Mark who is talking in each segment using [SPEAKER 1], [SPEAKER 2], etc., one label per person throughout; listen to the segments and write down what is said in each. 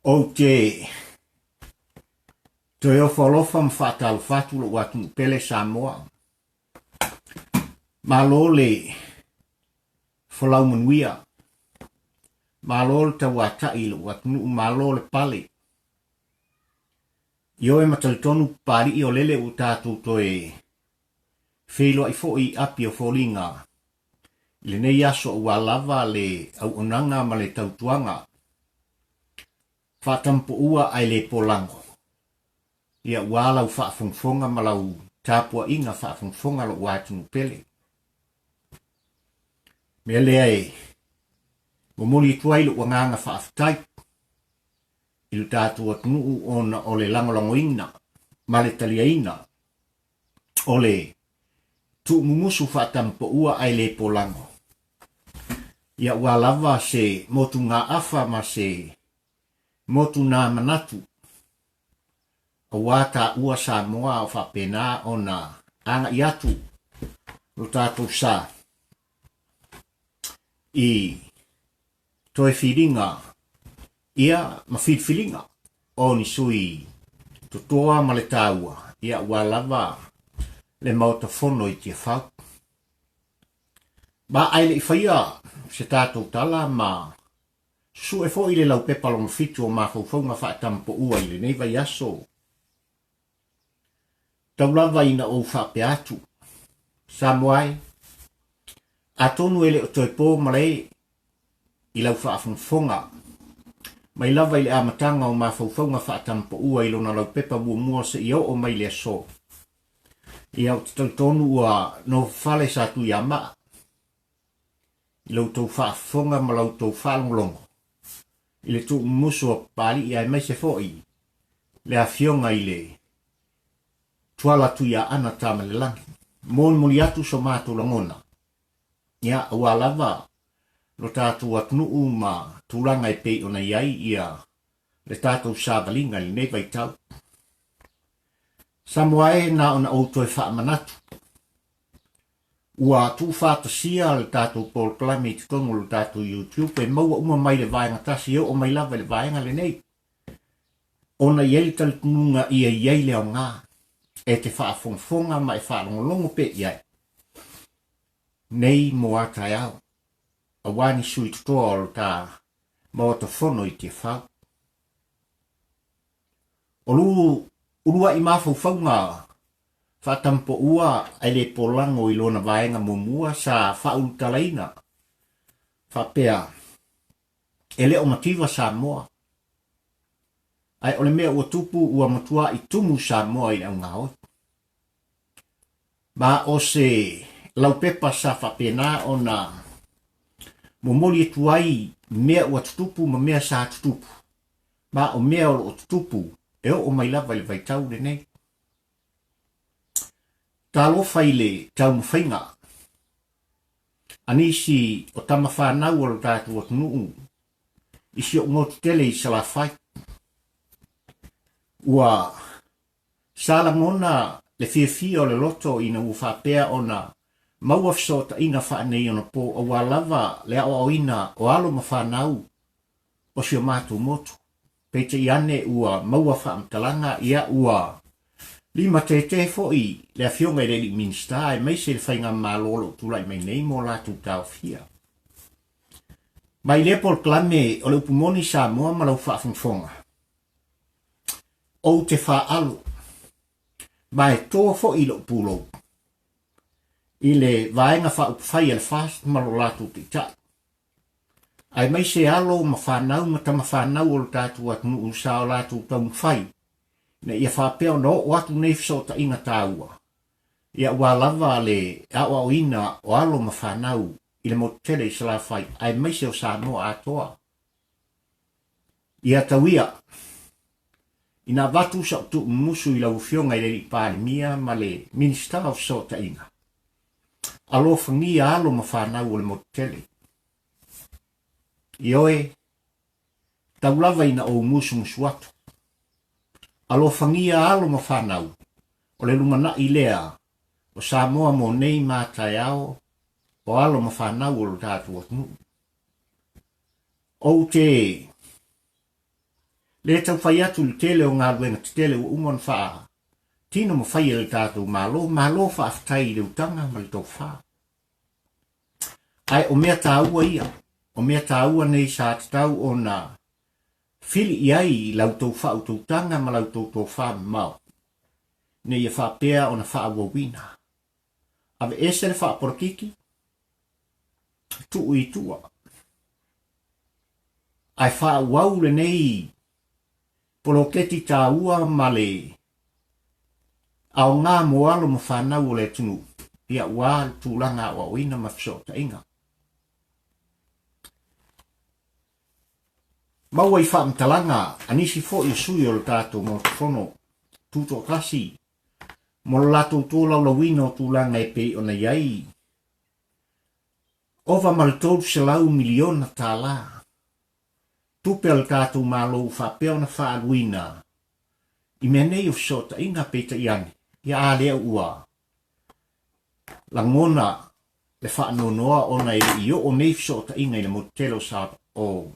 [SPEAKER 1] Ou te toe ofo alofa ma faatalofa atu lou atunuu pele Samoa. Malo le folau manuia. Malo le tauatai i lou atunuu, malo le pale. Ioe ma talitonu Papalii o lele ua tatou toe feiloai foi i api o foliga i lenei aso aua lava le auaunaga ma le tautuaga faatamapoua ae le polago, ia ua lau faafogafoga ma lau tapuaiga faafogafoga lou atunuu pele. Mea lea e momoli atu ai lou agaga faafetai i lo tatou atunuu ona o le lagolagoina ma le taliaina o le tuumumusu faatamapoua ae le polago. Ia ua lava se motugaafa ma se motunamanatu aua taua Samoa o faapena ona agai atu lo tatou sa i toe filiga ia ma filifiliga o ni sui totoa ma le taua ia aua lava le Maota Fono i Tiafau. Ma ae le i faia se tatou tala ma susue foi le laupepa lona fitu o mafaufauga faatamapoua i lenei vaiaso, tau lava ina ou faapea atu, Samoa e, atonu e le o toe po malae i lau faafogafoga, mai lava i le amataga o mafaufauga faatamapoua i lona laupepa muamua seia oo mai le aso. Ia, ou te talitonu ua nofofale sa Tuiamaa i lo outou faafofoga ma la outou faalogologo i le tuumumusu o Papalii aemaise foi le afioga i le Tuala Tuiaana Tamalelagi. Molimoli atu so matou lagona, ia, aua lava lo tatou atunuu ma tulaga e pei ona i ai ia le tatou savaliga i lenei vaitau. Samoa e, na ona ou toe faamanatu, ua tuufaatasia le tatou polokalame i totonu o le tatou YouTube e maua uma mai le vaega tasi e oo mai lava i le vaega lenei, ona i ai le talitonuga ia i ai le aoga e te faafogafoga ma e faalogologo pea i ai nei mo a taeao, aua ni sui totoa o lo ta Maota Fono i Tiafau. O lu uluai mafaufauga faatamapoua ae le polago i lona vaega muamua sa faaulutalaina faapea e le o mativa Samoa, ae o le mea ua tupu ua matua'i tumu Samoa i le augaoi. Ma o se laupepa sa faapena ona momoli atu ai mea ua tutupu ma mea sa tutupu, ma o mea o lo o tutupu e oo mai lava i le vaitau lenei. Talofa i le taumafaiga a nisi o tama fanau o lo tatou atunuu i si ou motu tele i Salafai. Ua Sa lagona le fiafia o le loto ina ua faapea ona maua fesootaiga faaneionapo aua lava le aoaoina o alo ma fanau o si o matou motu. Peitai ane ua maua faamatalaga ia ua limatete foi le Afioga i le Alii Minisita aemaise le Faigamalo o lo o tulai mai nei mo latou taofia. Mai lea polokalame o le upu moni Samoa ma lau faafogafoga. Ou te faalo, ma e toa foi i lou pulou, i le Vaega Faaupufai a le FAST ma lo latou Taitai, aemaise alo ma fanau ma tama fanau o lo tatou atunuu sa o latou taumafai ina ia faapea ona oo atu nei fesootaiga taua, ia ua lava le aoaoina o alo ma fanau i le motu tele i Salafai aemaise o Samoa atoa. Ia tau ia, ina avatu sa'u tuumumusu i lau Afioga i le Alii Palemia ma le Minisita o Fesootaiga, alofagia alo ma fanau o le motu tele. Ioe, tau lava ina ou musumusu atu. Alofagia alo ma fanau o le lumanai lea o Samoa mo nei ma taeao o alo ma fanau o lo tatou atunuu. Ou te le tau fai atu i le tele o galuega tetele ua uma ona faa tino ma fai e le tatou Malo, malo faafetai i le utaga ma le tofa. Ae o mea taua ia, o mea taua nei sa tatau ona fili i ai i la outou faautautaga ma la outou tofa mamao, ina ia faapea ona faaauauina. Aveese le faapolokiki, tuu i tua, ae faaauau lenei poloketi taua ma le aoga mo alo ma fanau o le atunuu, ia aua le tulaga aoaoina ma fesootaiga. Maua i faamatalaga a nisi foi o sui o le tatou Maota Fono Tutoatasi mo le latou tolaulauina o tulaga e pei ona i ai ova ma le $300 miliona tupe a le tatou Malo ua faapea ona faaaluina i mea nei o fesootaiga, peitai ane, ia a lea ua lagona le faanoanoa ona e le i oo nei fesootaiga i le motu tele o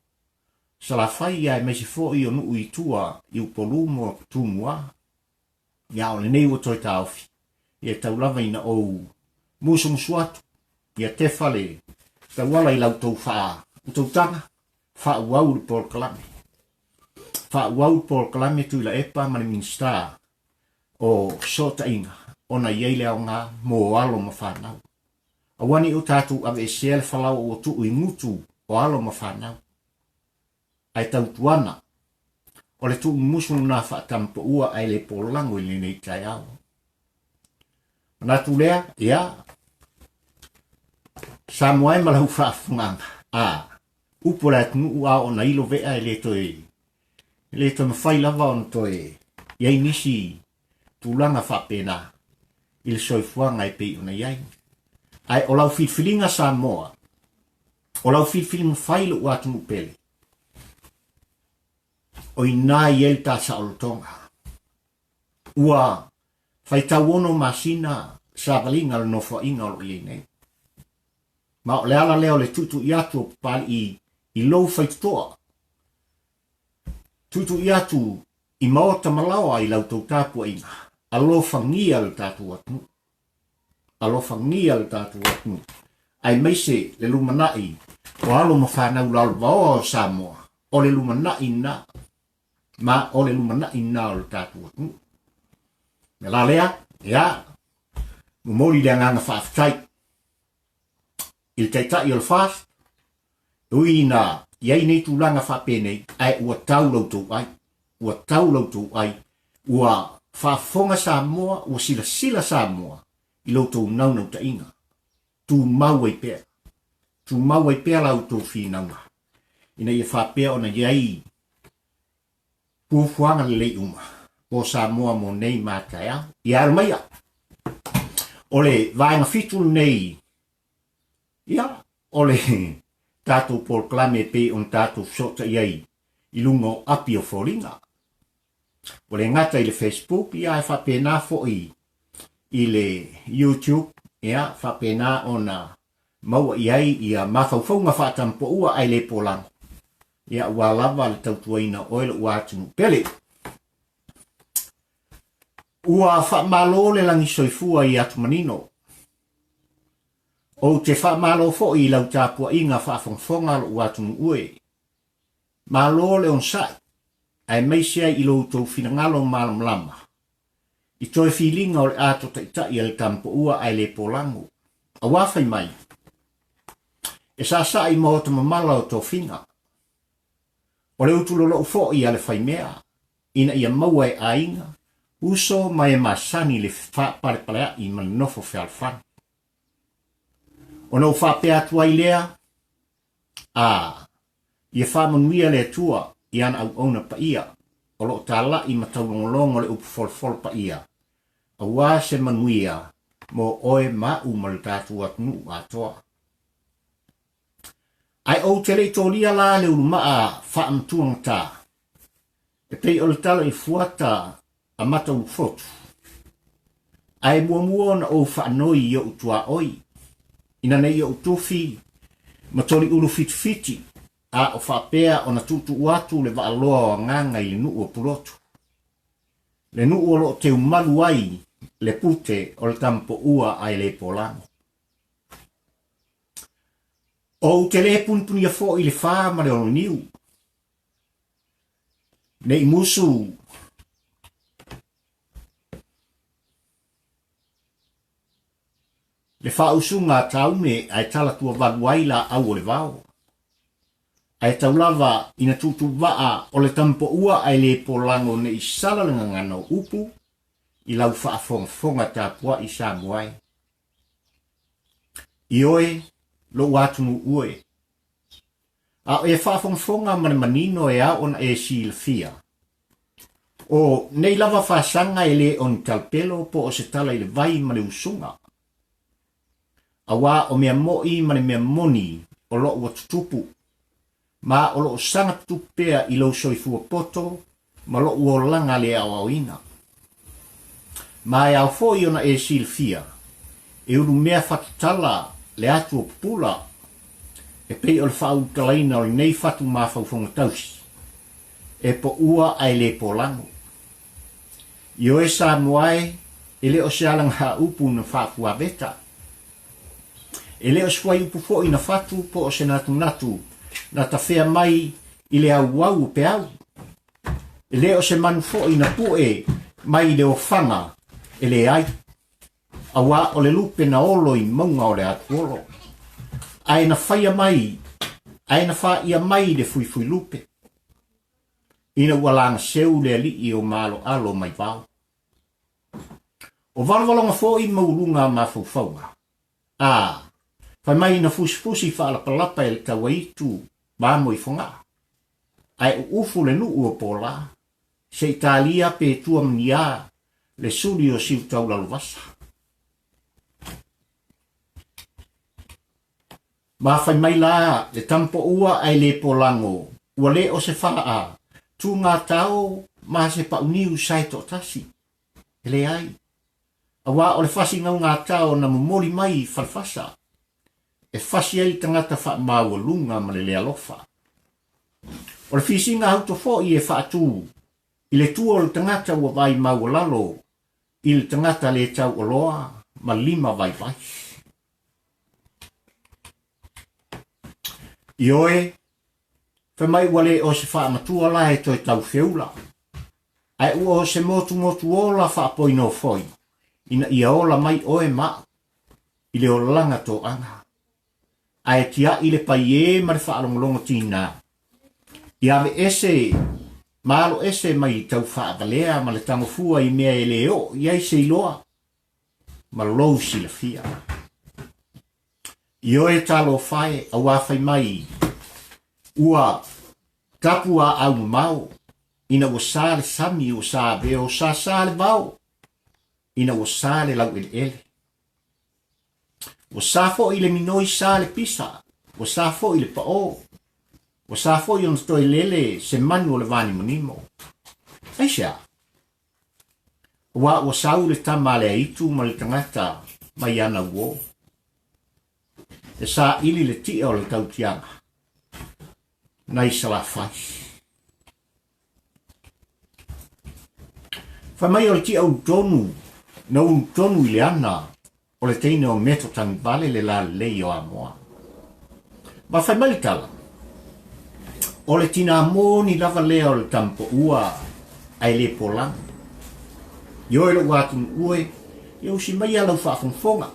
[SPEAKER 1] Salafai ia aemaise foi o nuu i tua i Upolu ma Tumua. Ia o lenei ua toe taofi, ia e tau lava ina ou musumusu atu, ia tefa le tauala i la outou faautautaga, faaauau le polokalame. Faaauau le polokalame Tuilaepa ma le Minisita o Fesootaiga ona e i ai le aoga mo alo ma fanau. Aua ne i o tatou aveesea le falaoa ua tuu i gutu o alo ma fanau. Ae tautuana, o le tuumumusu lena faatamapaua ae le polago i lenei taeao. Manatu lea, ia, Samoa e ma lau faafofogaaga, a, upu a le atunuu a oo ina ilo vea e le toe, e le toe mafai lava ona toe i ai nisi tulaga faapena i le soifuaga e pei ona i ai. Ae o lau filifiliga Samoa, O lau filifiliga fai lou atunuu pele, o i ina i ai le ta saolotoga. Ua faitauono masina savaliga o le nofoaiga o lo o i ai nei. Ma o le ala lea o le tuitui atu o Papalii i lou faitotoa, tuitui atu i maota ma laoa i la outou tapuaiga, alofagia le tatou atunuu. Alofagia le tatou atunuu, aemaise le lumanai o alo ma fanau lalovaoa o Samoa, o le lumanai lena, ma o le lumanai lena o le tatou atunuu. Me la lea, ia, momoli le agaga faafetai i le Taitai o le FAST, e ui ina i ai nei tulaga faapenei, ae ua tau la outou ai, ua tau la outou ai, ua faafofoga Samoa, ua silasila Samoa i lo outou naunautaiga. Tumau ai pea, tumau ai pea la outou finauga, ina ia faapea ona i ai fuafuaga lelei uma mo Samoa mo nei ma taeao. Ia alo maia, o le vaega fitu lenei Ia, o le tatou polokalame e pei ona tatou fesootai ai i luga o api o foliga. Ua le gata i le Facebook, ia ae faapena foi i le YouTube, ia faapena ona maua i ai ia mafaufauga faatampoua ae le polago, ia aua lava le tautuaina o oe lou atunuu pele. Ua faamalo le lagi soifua i Atumanino. Ou te faamalo foi i lau tapuaiga faafogafoga lou atunuu e. Malo le onosai, aemaise ai i lo outou finagalo malamalama i toe filiga o le ato taitai a le Tamapoua ae le polago. Aua fai mai, e saasaa i maota mamala o tofiga. O le utu lolou foi a le faimea, ina ia maua e aiga, uso ma e masani le faapalepalea'i ma le nofo fealofani. Ona ou faapea atu ai lea, A, ia faamanuia le Atua i ana auauna paia o lo o tala'i ma taulogologo le upu folofolo paia, aua se manuia mo oe ma a'u ma le tatou atunuu atoa. Ae ou te le i tolia la le ulumaa faamatuagata, e pei o le tala i fuata a Mataulufotu, ae muamua ona ou faanoi i o'u tuaoi, ina nei o'u tufi ma toli'ulu fitifiti a o faapea ona tuutuu atu le vaaloa o agaga i le nuu o Pulotu, le nuu o lo o teumalu ai le pute o le tamapoua ae le polago. Ou te le punipunia foi i le fa ma le oloniu, ne i musu le faausuga a Taume ae tala tuavalu ai laau o le vao. Ae tau lava ina tuutuuvaa o le tamapoua ae le polago ne i sala le gagana o upu i lau faafogafoga tapuai Samoa e. Ioe, lou atunuu e. A o e faafogafoga ma le manino e ao ona e silafia, o nei lava fasaga e le o ni talapelo po o se tala i le vai ma le usuga, auā o mea moʻi ma le mea moni o lo ua tutupu, ma o lo o saga tutupu pea i lou soifua poto ma loʻu olaga le aoaoina. Ma e ao foi ona e silafia, e ulu mea fatatala le atu o pupula, e pei o le faaulutalaina o lenei fatu mafaufauga tausi, e poua ae le polago. Ioe Samoa e, e le o se alagaupu na faafuaveta. E le o se fuaiupu foi na fatu po o se natunatu na tafea mai i le auau o peau. E le o se manu foi na pue mai i le ofaga e leai, auā o le lupe na olo i mauga o le atuolo, ae na faia mai, ae na faia mai le fuifuilupe, ina ua lagaseu le alii o maaloalo mai vao. O valowaloga foi maualuga mafaufauga, a fai mai na fusifusi faalapalapa e le tauaitu ma amo i Fogaa, ae uufu le nuu o Polā, se i talia pe tua maniā le suli o Siutaulaluvasa. Ma fai mai la le tamapoua ae le polago, ua le o se faa tūgatao ma se pauniu sae toatasi. E leai, auā o le fasi gaugatao na momoli mai i Falefasa, e fasi ai le tagata faamaualuga ma le le alofa. O le fisiga auto foi e faatū i le tua o le tagata ua vaai maualalo i le tagata le tauoloa ma lima vaivai. Ioe, fai mai ua le o se faamatua la e toe tau feula, ae ua o se motumotu ola faapoinofoi ina ia ola mai oe ma au i le olaga toaga. Ae tiai le paiē ma le faalogologo tinā, ia aveese ma aloese mai le tau faavalea ma le tagofua i mea e le oo i ai se iloa ma lou silafia. Ioe talofa e, auā fai mai, ua tapu aau mamao, ina ua sa le sami ua sa aveo, sa sa le vao, ina ua sa le laueleele. Ua sa foi le minoi sa le pisa, ua sa foi le paō, ua sa foi ona toe lele se manu o le vanimonimo. Aisea? Aua ua sau le tama a le aitu ma le tagata mai ana uō. E saili le tia o le tautiaga nai Salafai. Fai mai o le tia ulutonu na ulutonu i le ana o le teine o Meto Tagivale le lalelei o Amoa. Ma fai mai le tala, o le tinā moni lava lea o le tamapoua ae le polago. Ioe lou atunuu e, ia usi maia lau faafogafoga.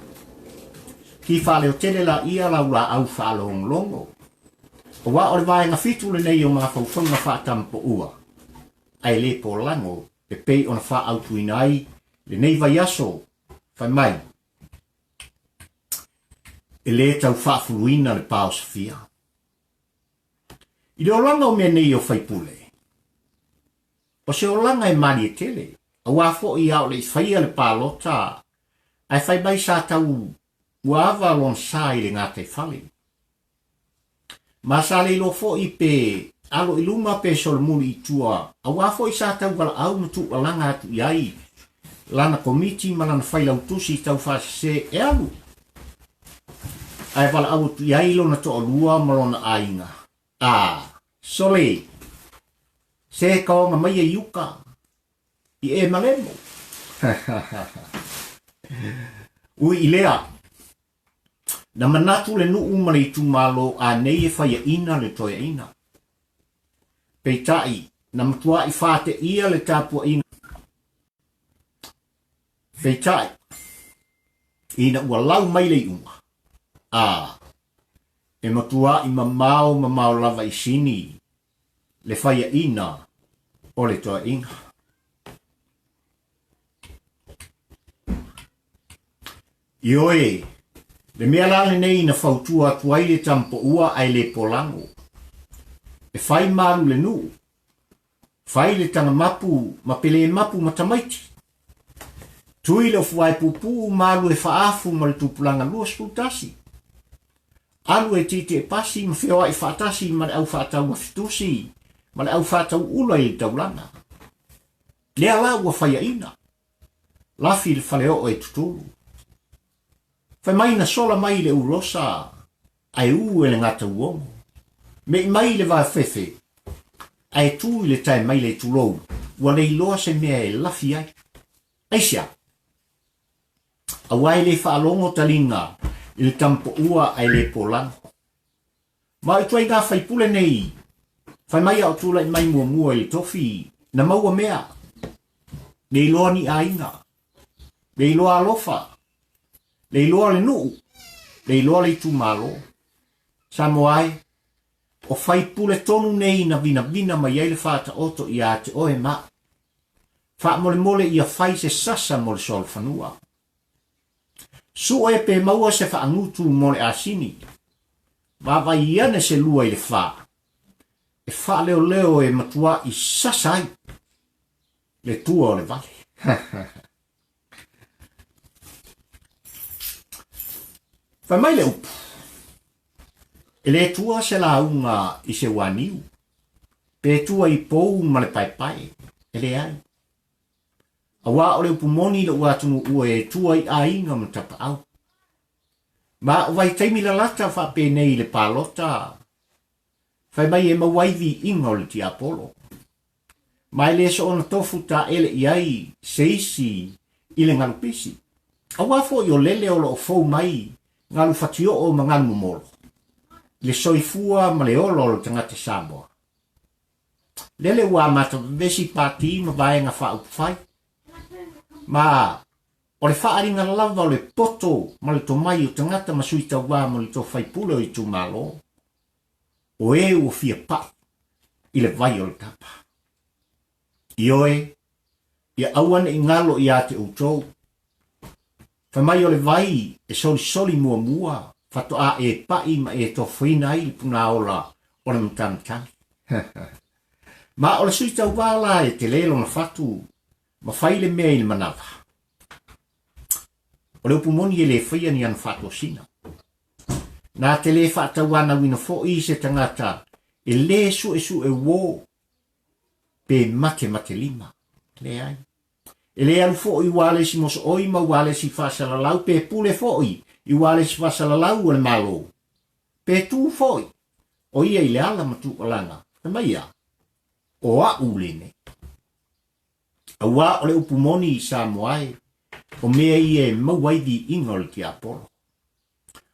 [SPEAKER 1] Ki faaleotele laia lau laau faalogologo. Aua o le vaega fitu lenei o mafaufauga faatamapoua ae le polago e pei ona faaautuina ai lenei vaiaso. Fai mai, e lē tau faafuluina le pa o Sofia. I le olaga o mea nei o faipule, o se olaga e malie tele, auā foi a o le i faia le palota ae fai mai sa tau ua ava lona sa i le gataifale. Ma sa le iloa foi pe alo i luma pe solomuli i tua, auā foi sa tau valaau ma tuualaga atu i ai lana komiti ma lana failautusi tau faasese e alu ae valaau atu i ai lona toalua ma lona aiga. A, sole, se kaoga mai i uka, i e malemo. Ui i lea, na manatu le nuu ma le itumalo a nei e faiaina le toeaina. Peitai, na matuai faateia le tapuaiga. Peitai, ina ua lau mai le iuga, a, e matuai mamao mamao lava i Sini le faiaina o le toeaina. Ioe, le mea la lenei na fautua atu ai le tamapoua ae le polago. E fai malu le nuu, fai le tagamapu ma pele mapu ma tamaiti. Tui le ofuvae puupuu ma alu e faaafu ma le tupulaga 21. Alu e tietie pasi ma feoai faatasi ma le au faatau afitusi ma le au faatau ula i le taulaga. Lea la ua faiaina. Lafi le faleoo e tutulu. Fai mai na sola mai le ulosa ae u e le gatauogo. Me'i mai le vaofefe ae tu i le tae maile tulou ua le iloa se mea e lafi ai. Aisea? Aua e le faalogo taliga i le tamapoua ae le polago. Ma o ituaiga faipule nei, fai mai a o tulai mai muamua i le tofi, na maua mea, le iloa ni aiga, le iloa alofa, le iloa le nuu, le iloa le itumalo. Samoa e, o faipule tonu nei na vinavina mai ai le faataoto ia te oe ma au. Faamolemole ia fai se sasa mo le solofanua. Sue pe maua se faagutu mo le asini. Vaavaai ane se lua i le fa. E faaleoleo e matuaʻi sasa ai le tua o le vale. Fai mai le upu, e le tua se lauga i se uaniu, pe tua i pou ma le paepae, e leai. Aua o le upu moni i lou atunuu e tua i aiga ma tapaau. Ma o vaitaimi lalata faapenei i le palota, fai mai e maua ai viiga o le tiapolo. Ma e le soona tofu taele i ai se isi i le galu pisi. Aua foi o lele o lo o fou mai galu fatioo ma galu momolo, i le soifua ma le ola o le tagata Samoa. Lele ua amata vevesi pati ma vaega faaupufai. Ma o le faaaliga lava o le poto ma le tomai o tagata ma sui tauā mo le tofaipule o itumalo, o e ua fia pai i le vai o le tapa. Ioe, ia aua ne i galo ia te outou. Fai mai o le vai e solisoli muamua faatoa e paʻi ma e tofoina ai le punaola o le matamatagi. Ma o le sui tauva la e tele lona fatu ma fai le mea i le manava. O le upu moni e le faia ni ana faatosina. Na te le faatauanauina foi se tagata e le suesue uō pe matematelima. Leai. E le alu foi ua le isi mosooi ma ua le isi faasalalau pe pule foi i ua le isi faasalalau o le Malo. Pe tu foi o ia i le ala ma tuualana, fai mai ia, o a'u lenei. Auā o le upu moni i Samoa e, o mea ia e maua ai viiga o le tiapolo.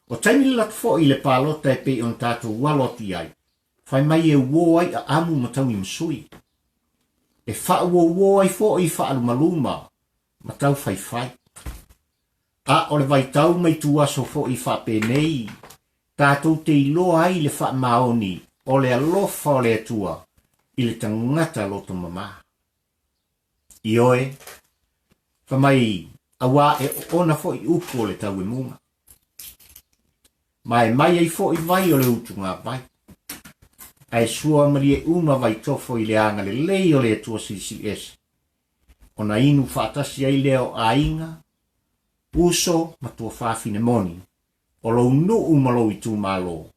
[SPEAKER 1] O taimi lalatu foi i le palota e pei ona tatou alo atu i ai, fai mai e uō ai aamu ma taui ma sui. E faauouo ai foi faalumaluma ma taufaifai. A o le vaitau ma ituaso foi faapenei, tatou te iloa ai le faamaoni o le alofa o le Atua i le tagata loto mamā. Ioe, fai mai, auā e oona foi upu o le tauemuga. Ma e mai ai foi vai o le utugāvai. Ae sua malie uma vaitofo i le agalelei o le Atua Silisili Ese, ona inu faatasi ai lea o aiga, uso ma tuafafine moni, o lou nuu ma lou itumalo,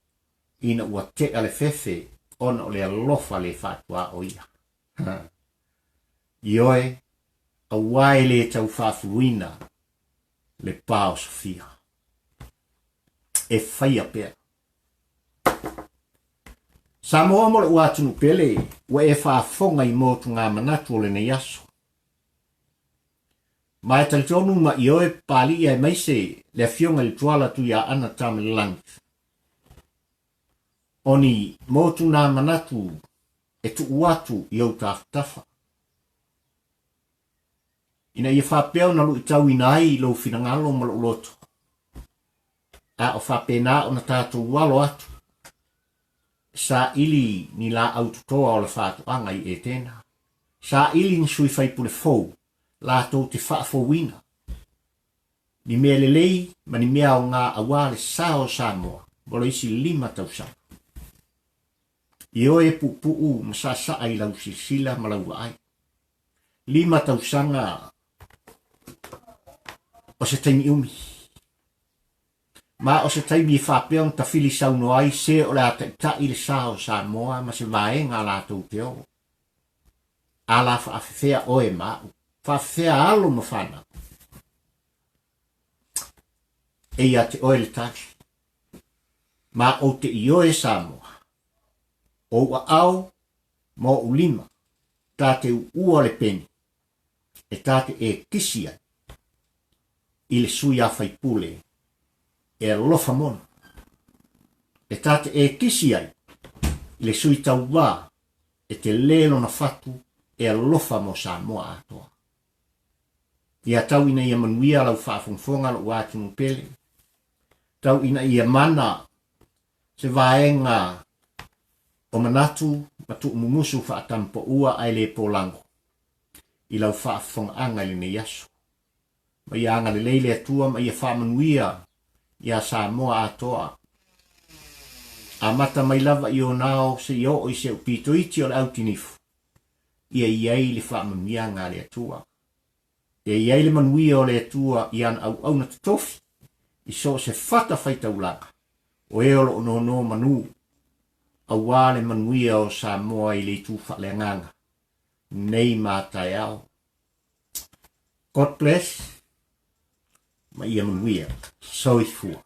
[SPEAKER 1] ina ua tea le fefe ona o le alofa le faatuaoia. Ioe, aua e le tau faafuluina le pa o Sofia. E faia pea. Samoa mo lou atunuu pele, ua e faafofoga i motugamanatu o lenei aso. Ma e talitonu ma ioe Papalii aemaise le Afioga i le Tuala Tuiaana Tamalelangi, o ni motugamanatu e tuu atu i ou tafatafa, ina ia faapea ona luitauina ai lou finagalo ma lou loto, a o faapena ona tatou alo atu e saili ni laau totoa o le faatoaga i Etena, saili ni sui faipule fou latou te faafouina ni mea lelei ma ni mea aoga aua le sa o Samoa mo le isi 5 tausaga. Ioe puupuu ma saasaa i lau silasila ma lau vaai. 5 tausaga o se taimi umi. Ma o se taimi e faapea ona tafili saunoa ai se o le a taitai le sa o Samoa ma se vaega a latou te o. A la faafefea oe ma au, faafefea alo ma fanau. E ia te oe le tali. Ma ou te ioe Samoa, ou aao ma ou lima, ta te uua le peni, e ta te e kisi ai i le sui a faipule e alofa moni, e ta te e kisi ai i le sui tauvā e telē lona fatu e alofa mo Samoa atoa. Ia tau ina ia manuia lau faafogafoga lou atunuu pele, tau ina ia mana se vaega o manatu ma tuumumusu faatampaua ae le polago i lau faafofogaaga i lenei aso. Ma ia agalelei le Atua ma ia faamanuia iā Samoa atoa. Amata mai lava i ona ao seia oo i se upito iti o le autinifu, ia i ai le faamanuiaga a le Atua. Ia i ai le manuia o le Atua i ana auauna totofi i so o se fatafaitaulaga o e o lo o nonomanu aua le manuia o Samoa i le itu faaleagaga nei ma taeao. God bless ma ia manuia. Soifua.